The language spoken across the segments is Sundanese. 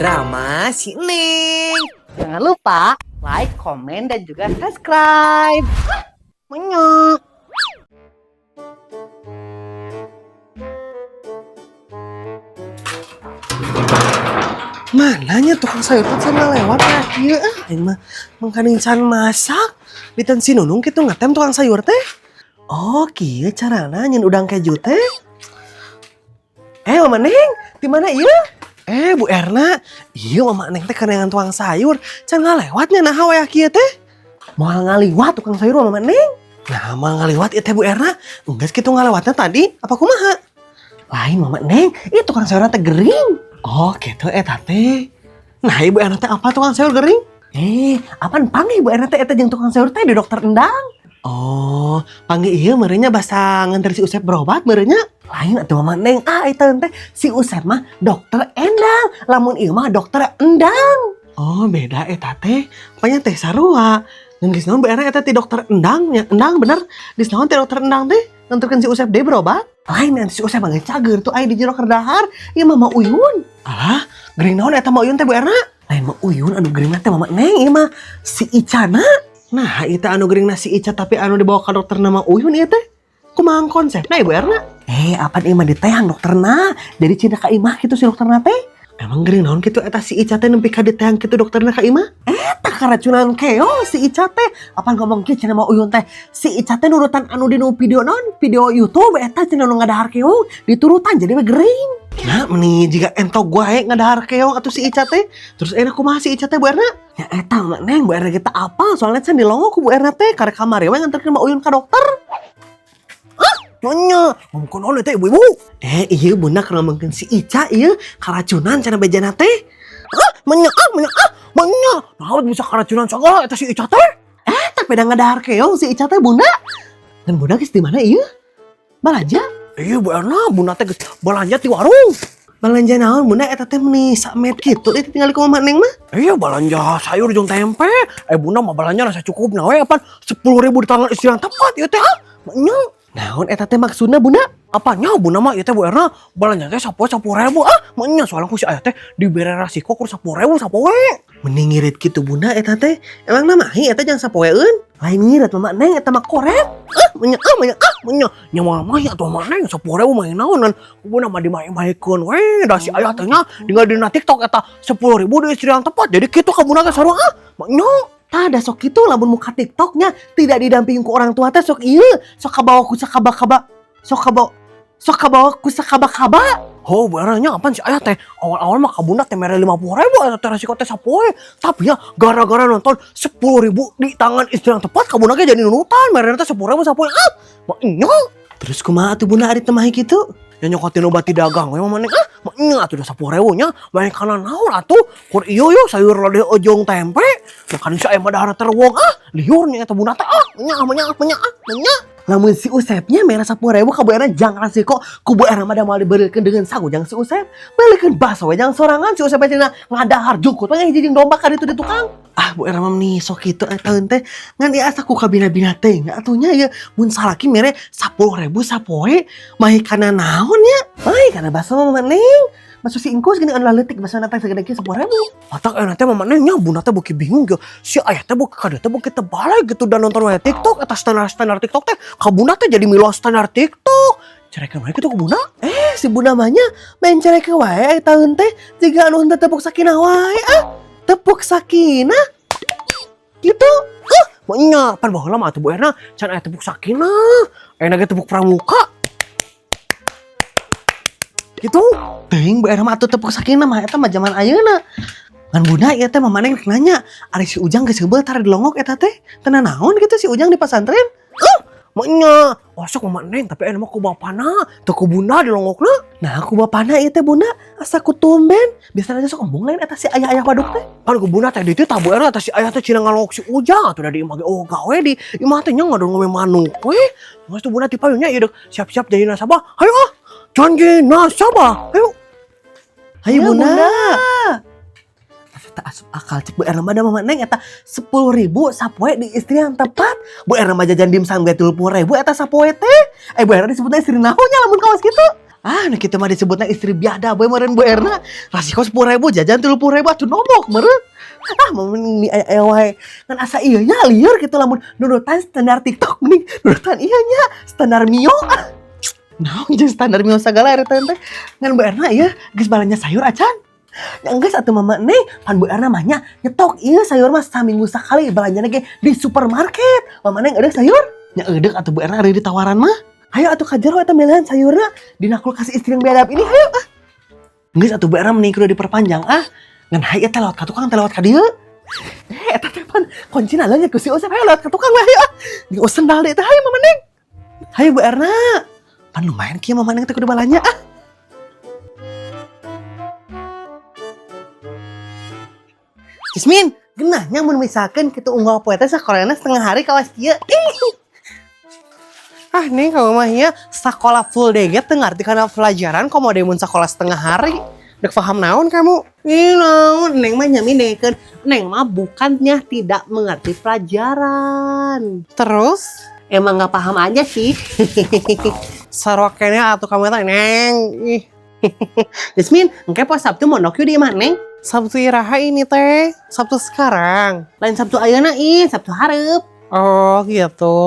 Drama si Neng. Jangan lupa like, komen, dan juga subscribe. Menyok. Mananya tukang sayur kan sana lewat ah ieu ah aing mah mangkaning can masak diten si Nunung kitu ngetem tukang sayur teh. Oh, kieu carana nyen udang keju teh. Eh, Mama Neng, di mana ieu? Eh, Bu Erna, ieu Mama Neng teh kerengan tukang sayur, can ngalewatnya nah wayah kieu teh. Moal ngaliwat tukang sayur Mama Neng. Nah, moal ngaliwat ieu teh Bu Erna. Enggeus kitu ngalewatnya tadi, apa kumaha? Lain Mama Neng, ieu tukang sayur teh gering. Oh, gitu eta teh. Nah, Ibu Erna teh apa tukang sayur gering? Eh, apaan panggil Ibu Erna teh eta jeung tukang sayur teh di dokter Endang? Oh, panggil ieu meureunnya basa nganter si Usep berobat meureunnya. Lain atuh Mama Neng, ah eta teh si Usep mah dokter Endang, lamun ieu mah dokter Endang. Oh, beda eta teh. Pokoknya teh sarua. Ngan geus naon Bu Erna eta ti dokter Endang nya, Endang bener. Geus naon ti dokter Endang teh nganterkeun si Usep deui berobat? Lain nanti si Usep mah geus cager tuh aya di jero keur dahar. Ieu mah Mak Uyun. Alah, gering naon eta Mak Uyun teh Bu Erna? Lain Mak Uyun anu geuringna teh Mama Neng ieu mah si Icana. Nah, ieu teh anu geuringna si Ica tapi anu dibawa ka dokter nama Uyun ieu teh. Kumaha konsepna Ibu Erna? Eh, apaan ieu mah diteang dokterna? Jadi cinta ka imah kitu si dokterna teh. Emang gering naon kitu eta si Ica teh nepi ka diteang kitu dokterna ka imah? Eta karacunan keong si Ica teh. Apaan ngomong kieu cenah Mak Uyun teh? Si Ica teh nurutan anu dinu video non, video YouTube eta cenah nu ngadahar keong diturutan jadi we gering. Nah, meni jiga entok wae ngadahar keong atuh si Ica teh. Terus enak kumaha si Ica teh Bu Erna? Ya eta Mak Neng, Bu Erna kita apa? Soalnya can dilongo ku Bu Erna teh karek kamari we nganterkeun Mak Uyun ka dokter. Hah? Nanya, ngomong naon teh ibu-ibu? Eh, iya bunda keur ngomongkeun si Ica ieu karacunan cenah bejana teh. Hah? Menya ah, menya ah, menya. Naon bisa karacunan sagala eta si Ica teh? Eh, tapi da ngadahar keong si Ica teh bunda. Ngan bunda geus di mana ieu? Balanja? Iya Bu Erna, bunda teh geus balanja di warung. Balanja naon bunda eta teh meni samet kitu itu tinggal ku Mama Neng mah. Iya balanja sayur jeung tempe. Eh bunda mah balanja rasa cukup na we apaan 10.000 di tangan istri yang tepat ieu teh ah. Nya. Naon eta teh maksudna bunda? Apanya bunda mah ieu teh Bu Erna balanja teh sapoe 10.000 ah. Nya soalnya ku si ayah teh dibere rasiko kur 10.000 sapoe. Mending ngirit kitu bunda eta teh. Emang namahi eta jangan sapoeun. Lain ngirit Mama Neng eta mah koret. Ah, menya ah, menya ah, menya. Nya mah mah atuh Mama Neng 10.000 mah naonan. Bunda mah dimae-maekeun we da si ayah teh nya tinggal dina TikTok eta 10.000 di istri yang tepat. Jadi kitu ka bunda teh sarua ah. Nya. Tah da sok kitu lamun muka TikToknya tidak didampingi ku orang tua teh sok ieu, sok kabawa ku sakaba-kaba, sok kabawa sok kabawa ku sakaba-kaba. Oh, benernya apaan si ayah teh? Awal-awal mah ka bunda teh mere 50.000 eta teh resiko teh sapoe. Tapi ya gara-gara nonton 10.000 di tangan istri yang tepat ka bunda ge jadi nunutan mere teh 10.000 sapoe. Ah, mah nya. Terus kumaha atuh bunda ari teu mahi kitu? Nya nyokotin obat di dagang we mah Neng. Ah, mah nya atuh da 10.000 nya. Main kana naon atuh? Kur ieu yo sayur lodeh ojong tempe. Makan si ayah mah dahar terwong ah. Liur nya eta bunda teh ah. Nya nya nya nya. Lamun si Usepnya merah 10.000 ka Bu Erna jangan rasiko ku Bu Erna mah da moal dibelikeun dengan sagu jang si Usep. Belikeun baso we jang sorangan si Usep cenah ngadahar jukut we hiji jeung domba ka ditu di tukang. Ah Bu Erna mah meni sok kitu eta teh ngan ieu asa ku kabina-bina teh atuh nya ieu mun salaki mere 10.000 sapoe mahi kana naon nya? Mahi kana baso mah Neng. Baso si Ingkus gini anu leutik baso teh segede kieu 10.000. Matak euna teh Mama Neng nya bunda teh beuki bingung ge. Si ayah teh beuki ka dieu teh beuki tebalik gitu dan nonton wae TikTok eta standar-standar TikTok teh ka bunda teh jadi milu standar TikTok. Cerekeun wae kitu ku bunda. Eh si bunda mah nya main cerekeun wae eta teh jiga anu henteu tepuk sakinah wae ah. Tepuk sakinah. Gitu. Ah, nya pan baheula mah atuh Bu Erna can aya tepuk sakinah. Ayeuna ge tepuk pramuka. Gitu. Teuing Bu Erna mah atuh tepuk sakinah mah eta mah zaman ayeuna. Ngan bunda ieu teh Mama Neng rek nanya, ari si Ujang geus heubeul tara dilongok eta teh. Teu naon kitu si Ujang di pasantren? Ah, nya. Osok Mama Neng tapi aya mah ku bapana, teu ku bunda dilongokna. Nah, ku bapana ieu teh bunda asa ku tumben. Biasana teh sok embung lain eta si ayah-ayah waduk teh. Pan ku bunda teh dititah Bu Erna eta si ayah teh cenah ngalongok si Ujang atuh da di imah ge oh gawe di imah teh nya ngadon ngome manuk we. Geus tuh bunda tipayun nya ieu deuk siap-siap jadi nasabah. Hayu ah. Janji nasabah. Hayu. Hayu bunda. Asa teu asup akal cek Bu Erna mah da Mama Neng eta 10.000 sapoe di istri yang tepat. Bu Erna mah jajan dimsum ge 30.000 eta sapoe teh. Eh Bu Erna disebutna istri naon nya lamun kawas kitu. Ah, nu kitu mah disebutna istri biadab we meureun Bu Erna. Rasiko 10.000 jajan 30.000 atuh nombok meureun. Ah, mending aya aya wae. Ngan asa ieu nya lieur kitu lamun nurutan standar TikTok mending nurutan ieu nya standar Mio. Ah. Naon jeung standar Mio sagala eta teh. Ngan Bu Erna ieu geus balanja sayur acan? Ya geus atuh Mama Neng, pan Bu Erna mah nya nyetok ieu sayur mah saminggu sakali belanjana ge di supermarket. Mama Neng eudeuk sayur? Nya eudeuk atuh Bu Erna ari ditawaran mah. Hayo atuh ka jero eta milihan sayurna dina kulkas istri yang biadab ini, hayo ah. Geus atuh Bu Erna mending kudu diperpanjang ah. Ngan hayo eta lewat ka tukang teh lewat ka dieu. Eh, eta teh pan kuncina leungit ku si Usep, hayo lewat ka tukang we hayo ah. Di sendal deui teh, hayo Mama Neng. Hayo Bu Erna. Pan lumayan kieu Mama Neng teh kudu balanja ah. Jasmine, genahnya mun misalkan kitu unggal poe teh sakolana setengah hari kawas kieu. Ah, nih kamu mah nya sekolah full day ge teu ngarti kana pelajaran komo deui mun sekolah setengah hari. Dek paham naon kamu? Ih, naon, Neng mah nyami dengekeun. Neng mah bukannya tidak mengerti pelajaran. Terus? Emang nggak paham aja sih. Sarua keneh atuh kamu teh, Neng. Ih. Jasmine, engke poe Sabtu mondok yuk di imah Neng. Sabtu iraha ini teh? Sabtu sekarang. Lain Sabtu ayeuna ih, Sabtu hareup. Oh gitu.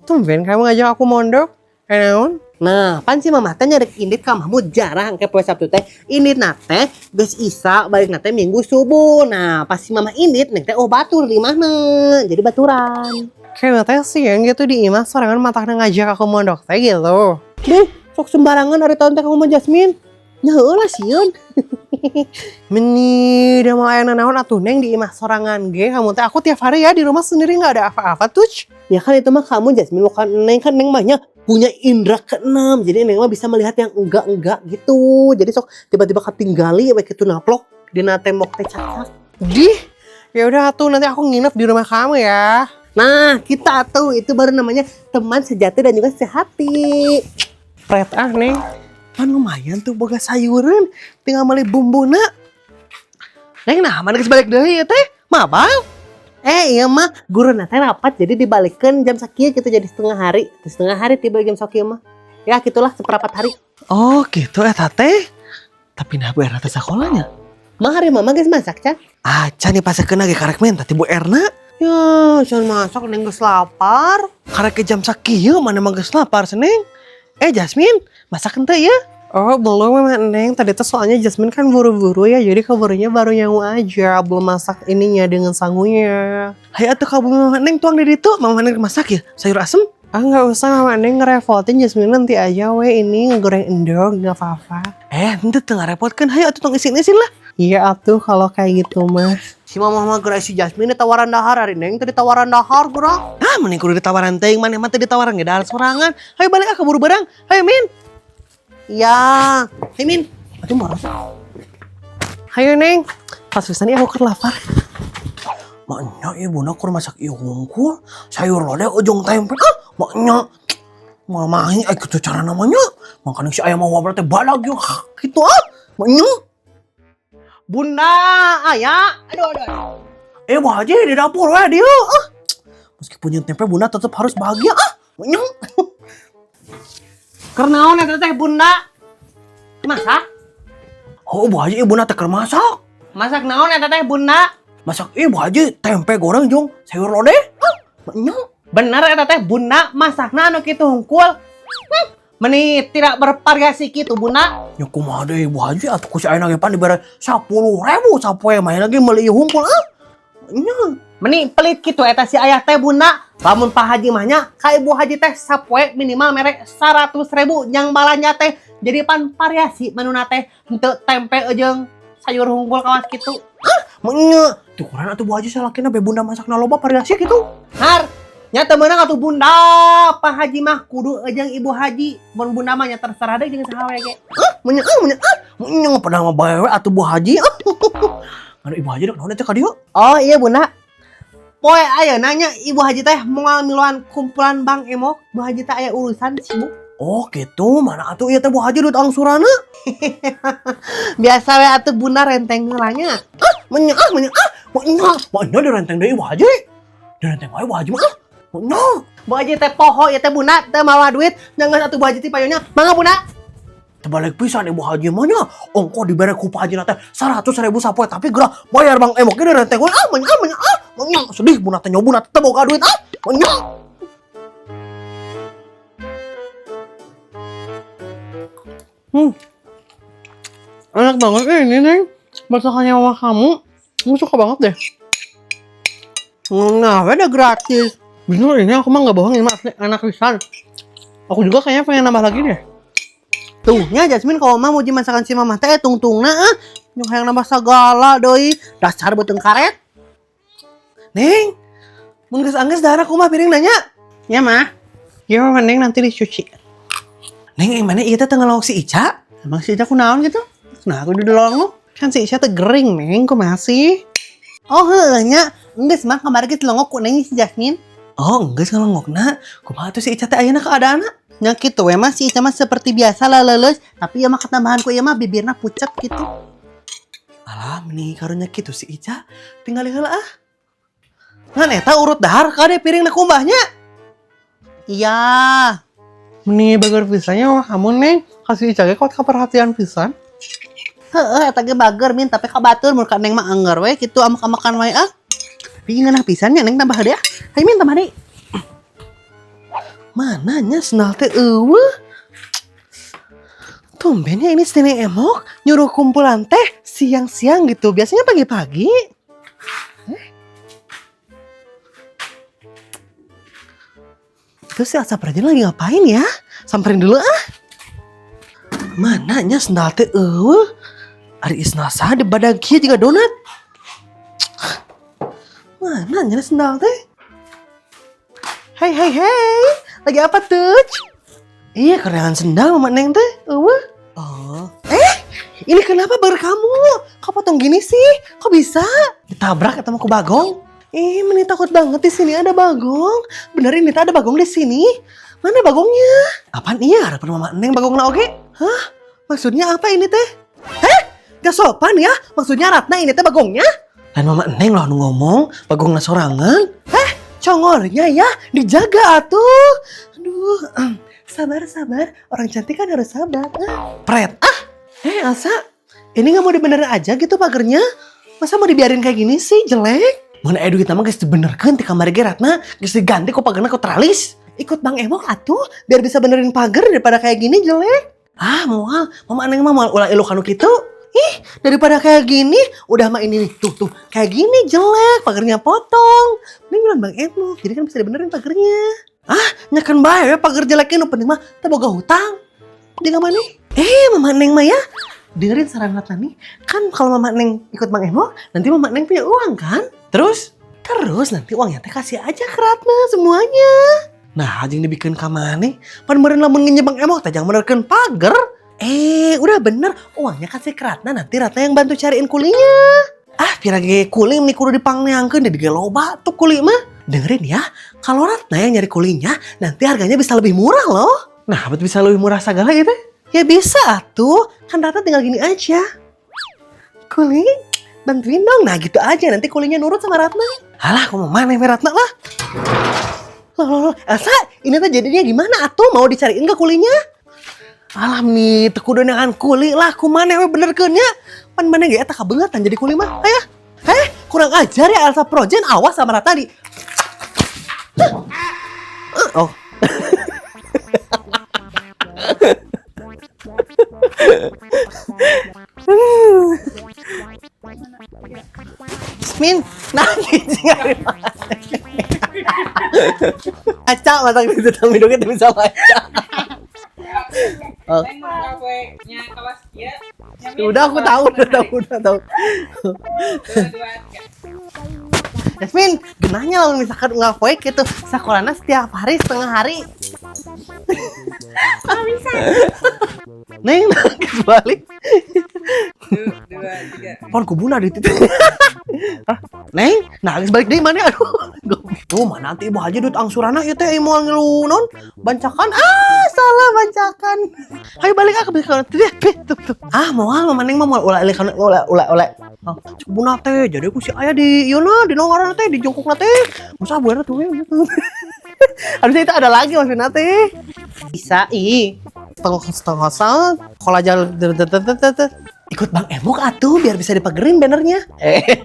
Tumben kamu ngajak aku mondok. Naon? Nah, pan si mamah teh nyarek indit ka Mahmud jarang ke poe Sabtu teh. Indit na teh geus Isa balik na teh Minggu subuh. Nah, pas si mamah indit neng teh oh batur di mana. Jadi baturan. Kayaknya teh sih yang gitu di imah sorangan matakna ngajak aku mondok teh gitu. Deh, sok sembarangan hari tahun teh kamu mah Jasmine. Nya heula sieun. Meni da mau aya naon atuh Neng di imah sorangan ge kamu teh, aku tiap hari ya di rumah sendiri nggak ada apa-apa tuh. Ya kan itu mah kamu Jasmine, bukan Neng. Kan Neng mahnya punya indra keenam, jadi Neng mah bisa melihat yang enggak-enggak gitu. Jadi sok tiba-tiba ketinggali we kitu naplok dina tembok teh cakak. Dih, ya udah tuh nanti aku nginep di rumah kamu ya. Nah, kita tuh itu baru namanya teman sejati dan juga sehati. Pret ah Neng. Pan lumayan tuh boga sayuran, tinggal beli bumbuna. Neng, nah mana geus balik deui ya teh? Mabal? Eh, iya mah guru teh rapat jadi dibalikkan jam sakieu gitu jadi setengah hari. Setengah hari tiba jam sakieu mah. Ya gitulah seperempat hari. Oh gitu eta teh. Tapi nah Bu Erna teh sakolanya. Mah hari mama geus masak can? Ah, can dipasakeun ge karek menta ti Bu Erna. Ya, can masak Neng geus lapar. Karek ke jam sakieu mana mah geus lapar seneng. Eh Jasmine, masak henteu ya? Oh belum Mama Neng, tadi tuh soalnya Jasmine kan buru-buru ya, jadi keburunya baru nyawu aja, belum masak ininya dengan sangunya. Hayo atuh ka bumi Mama Neng tuang di ditu, Mama Neng masak ya sayur asem? Ah nggak usah Mama Neng ngerepotin Jasmine, nanti aja we ini ngegoreng endog nggak apa-apa. Eh henteu teu ngarepotkeun, hayo atuh tong isin-isin lah. Iya atuh kalau kayak gitu mah. Si mama mah geura si Jasmine ditawaran dahar, hari Neng teh ditawaran dahar geura. Ah mending kudu ditawaran teuing maneh mah teu ditawaran ge dahar sorangan. Hayo balik ah keburu berang. Hayo Min. Iya, hayo Min. Aduh marah. Hayo Neng. Pas pisan ieu aku keur lapar. Maknya ieu bunda kur masak ieu hungkul, sayur lodeh ujung tempe. Ah, maknya mamahi eh kitu cara namanya. Makanya si ayam mau teh balag yuk gitu ah. Maknya. Bunda, ayah, aduh, aduh, aduh. Eh, Bu Haji di dapur we dia. Ah. Meskipun yang tempe bunda tetap harus bahagia ah. Maknya. Keur naon eta teh bunda? Masak? Oh, Bu Haji, bunda teh keur masak. Masak naon eta teh bunda? Masak Bu Haji tempe goreng jeung sayur lodeh. Ah, maknya. Bener eta teh bunda masakna anu kitu hungkul. Meni tidak bervariasi kitu bunda. Ya kumaha deui Bu Haji atuh ku si ayeuna ge pan dibere 10.000 sapoe mah lagi meuli ieu hungkul ah. Nya. Meni pelit kitu eta si ayah teh bunda. Lamun Pak Haji mah nya ka Ibu Haji teh sapoe minimal mere 100.000 jang balanja teh. Jadi pan variasi menuna teh henteu tempe jeung sayur hungkul kawas kitu. Ah, nya. Tukuran atuh Bu Haji salakina be bunda masakna loba variasi kitu. Har, nya teu meunang atuh bunda. Pak Haji mah kudu jeung Ibu Haji. Mun bunda mah nya terserah deui jeung saha we ge. Ah, nya ah, nya ah. Nya padahal mah bae we atuh Bu Haji. Ah. Aduh Ibu Haji dek naon teh ka dieu? Oh iya bunda. Poe ayeuna nya Ibu Haji teh moal miluan kumpulan Bank Emok. Bu Haji teh aya urusan sibuk. Oh gitu, mana atuh ieu teh Bu Haji duit angsuranna? Biasa we atuh bunda renteng heula nya. Ah, menya ah, menya ah, menya. Menya direnteng deui Ibu Haji. Direnteng wae Bu Haji mah ah. Menya. Bu Haji teh poho ieu teh bunda teu mawa duit. Nyangeun atuh Bu Haji ti payunya. Mangga bunda. Terbalik pisan Ibu Haji mah nya. Ongkoh dibere ku Pak Haji teh 100 ribu sapoe, tapi geura bayar Bang Emok ge renteng we. Ah, menya menya, ah menya, sedih buna teh, nyobuna teh boga duit, ah menya. Enak banget ini, Neng. Masakannya mama kamu. Aku suka banget deh. Nah, udah gratis. Bener ini aku mah nggak bohong, ini mah asli enak pisan. Aku juga kayaknya pengen nambah lagi deh. Tuh, nya Jasmine, kalau mah muji masakan si mama teh tungtungna ah. Yang hayang nambah segala deui. Dasar beuteung karet. Neng, mun geus anggeus dahar kumaha piring nanya? Ya, mah. Ya, mah, Neng, nanti dicuci. Neng, yang mana ieu teh teu ngalongok si Ica? Emang si Ica kunaon gitu? Nah, aku di lu. Kan si Ica teh gering, Neng. Kok masih? Oh heueuh nya, geus mah kamari geus longok ku Neng si Jasmine. Oh, geus ngalongokna. Kumaha tuh si Ica teh ayeuna keadaanna? Nya kitu we mah, si Ica mah seperti biasa lah, leuleus, tapi ieu mah ketambahan ku ieu mah bibirna pucet gitu. Alah, meni karunya kitu si Ica. Tinggal heula ah. Ngan eta urut dahar kade piring na kumbahnya. Iya. Meni bager pisannya mama kamu, Neng. Kasih Ica ge kuat keperhatian pisan. Heeh, eta ge bager, Min, tapi ka batur mun ka Neng mah angger we kitu amak-amakan wae ah. Tapi ngeunah pisan nya, Neng, tambah deui ah. Hayu, Min, tambah deui. Mana nya sendal teh euweuh. Tumben ya ini si Neng Emok nyuruh kumpulan teh siang-siang gitu. Biasanya pagi-pagi. Eh? Terus si Elsa Praja lagi ngapain ya? Samperin dulu ah. Mana nya sendal teh euweuh. Ari sendal saha di badan kieu juga donat. Mana nya sendal teh? Hei hei hei, lagi apa tuh? Iya, kerengan sendal Mama Neng teh. Euweuh. Oh. Eh, ini kenapa baru kamu? Kok potong gini sih? Kok bisa? Ditabrak atau mau ke bagong? Ih, meni takut banget di sini ada bagong. Bener ini ada bagong di sini? Mana bagongnya? Apaan iya harapan Mama Neng bagongna oge? Hah? Maksudnya apa ini teh? Heh? Gak sopan ya? Maksudnya Ratna ini teh bagongnya? Dan Mama Neng loh nu ngomong, bagongna sorangan. Heh, congornya ya dijaga atuh. Aduh, sabar sabar. Orang cantik kan harus sabar. Ah, pret. Ah, eh Elsa, ini nggak mau dibenerin aja gitu pagernya? Masa mau dibiarin kayak gini sih, jelek? Mana duit nama geus dibenerkeun ti kamari ge Ratna, geus diganti ku pagerna ku teralis. Ikut Bang Emok atuh, biar bisa benerin pagar daripada kayak gini jelek. Ah, moal, Mama Neng mah moal ulah ilu kanu kitu. Ih, daripada kayak gini, udah mah ini nih, tuh tuh, kayak gini jelek, pagernya potong. Mending bilang Bang Emok, jadi kan bisa dibenerin pagernya. Ah, nyakan bae we pagar jeleknya, nu penting mah teu boga hutang. Di mana? Eh, Mama Neng mah ya, dengerin saran Ratna nih. Kan kalau Mama Neng ikut Bang Emok, nanti Mama Neng punya uang kan? Terus? Terus nanti uangnya teh kasih aja ke Ratna semuanya. Nah, anjing dibikin ka maneh? Pan meureun lamun nginjem Bang Emok teh jangan benerkeun pagar. Eh, udah bener, uangnya kasih ke Ratna, nanti Ratna yang bantu cariin kulinya. Ah, pira ge kuli nih kudu dipangneangkeun, di ge loba tuh kuli mah. Dengerin ya, kalau Ratna yang nyari kulinya, nanti harganya bisa lebih murah loh. Nah, betul bisa lebih murah segala gitu? Ya bisa tuh, kan Ratna tinggal gini aja. Kuli, bantuin dong. Nah gitu aja, nanti kulinya nurut sama Ratna. Alah, aku mau mana Ratna lah. Loh, loh, loh. Elsa, ini tuh jadinya gimana atuh? Mau dicariin gak kulinya? Alah nih, teu kudu neangan kuli lah, kumaha we benerkeun nya. Pan mana ge eta kabeungeutan jadi kuli mah. Ayo. Eh, kurang ajar ya Elsa Projen, awas sama Ratna di. Hah. Oh. Min, Nah, cing Aca matak itu tami dong kita bisa baca. Oh. Udah aku tahu, udah tahu, udah tahu. Yasmin, genahnya lamun misalkan nggak poek gitu, sekolahnya setiap hari setengah hari. Bisa. Neng, nangis balik. Dua, dua, tiga. Pon kubuna di titik. Hah? Neng, nangis balik deui mana aduh. Tuh mana nanti ibu haji duit angsurana ieu teh moal ngilu non bancakan. Ah, salah bancakan. Ayo balik ah ke tuh, tuh, tuh. Ah, moal mama neng mah moal ulah eleh kana ulah ulah ulah. Ah, cek buna teh jadi aku si aya di ieu na di nongaran teh di jongkokna teh. Masa buana tuh we. Harusnya itu ada lagi maksudnya teh. Bisa ih. Setengah kalau aja. Ikut Bang Emok atuh biar bisa dipagerin bannernya. Eh.